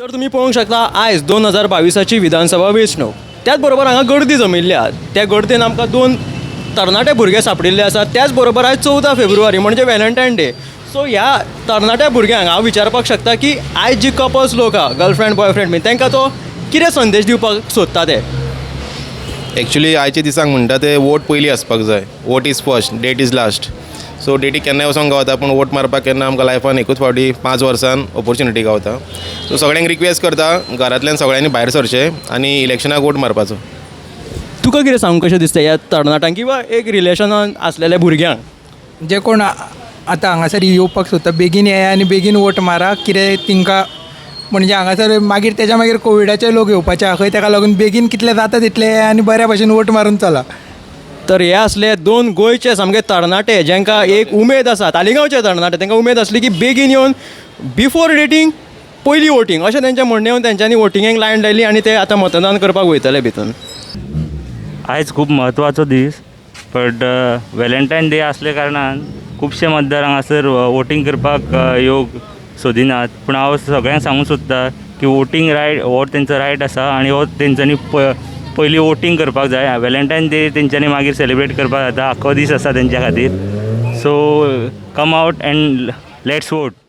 तर तुमी पळोवंक शकता, आयज 2022ची विधानसभा वेंचणूक. त्याच बरोबर हांगा गर्दी जमिल्ली आहा. त्या गर्देन आमकां दोन तरणाटे भुरगे सापडिल्ले आसात. त्याच बरोबर आयज 14 फेब्रुवारी म्हणजे व्हॅलेंटायन डे. सो ह्या तरणाट्या भुरग्यांक हांव विचारपाक शकता की आयज जी कपल्स लोक आहा, गर्लफ्रेंड बॉयफ्रेंड बीन, तांकां तो कितें संदेश दिवपाक सोदता ते. एक्चुली आयच्या दिसाक म्हणटा ते वोट पयलीं आसपाक जाय. Vote is first, date is last. So deity केन्नाय वचोंक गावता, पूण वोट मारपाक केन्ना आमकां लायफान एकूच फावटी 5 वर्सान ऑपॉर्च्युनिटी गावता. सो सगळ्यांक रिक्वेस्ट करता, घरांतल्यान सगळ्यांनी भायर सरचें आनी इलेक्शनाक वोट मारपाचो. तुका कितें सांगूंक कशें दिसता ह्या तरणाट्यांक किंवा एक रिलेशनान आसलेल्या भुरग्यांक? जे कोण आतां हांगासर येवपाक सोदता, बेगीन येया आनी बेगीन वोट मारा. कितें तिंका म्हणजे हांगासर मागीर तेच्या मागीर कोविडाचे लोक येवपाचे आहा खंय. तेका लागून बेगीन कितले जाता तितले येया आनी बऱ्या भशेन वोट मारून चला. तर हे असले दोन गोंयचे सामके तरणाटे, जांकां एक उमेद आसा, तालिगांवचे तरणाटे, तांकां उमेद आसली की बेगीन येवन बिफोर डेटींग पयली वोटींग अशें तेंचें म्हणणें येवन तेंच्यांनी वोटिंगेक लायन लायली आनी ते आतां मतदान करपाक वयतले भितून. आयज खूब म्हत्वाचो दीस, बट वेलेंटायन डे आसल्या कारणान खुबशे मतदार हांगासर वोटींग करपाक येवंक सोदिनात. पूण हांव सगळ्यांक सांगूंक सोदतां की वोटींग रायट हो तेंचो रायट आसा आनी हो तेंच्यांनी पयलीं वोटींग करपाक जाय. वेलेंटायन डे तेंच्यांनी मागीर सेलिब्रेट करपाक जाता, आख्खो दीस आसा तेंच्या खातीर. So come out and let's vote.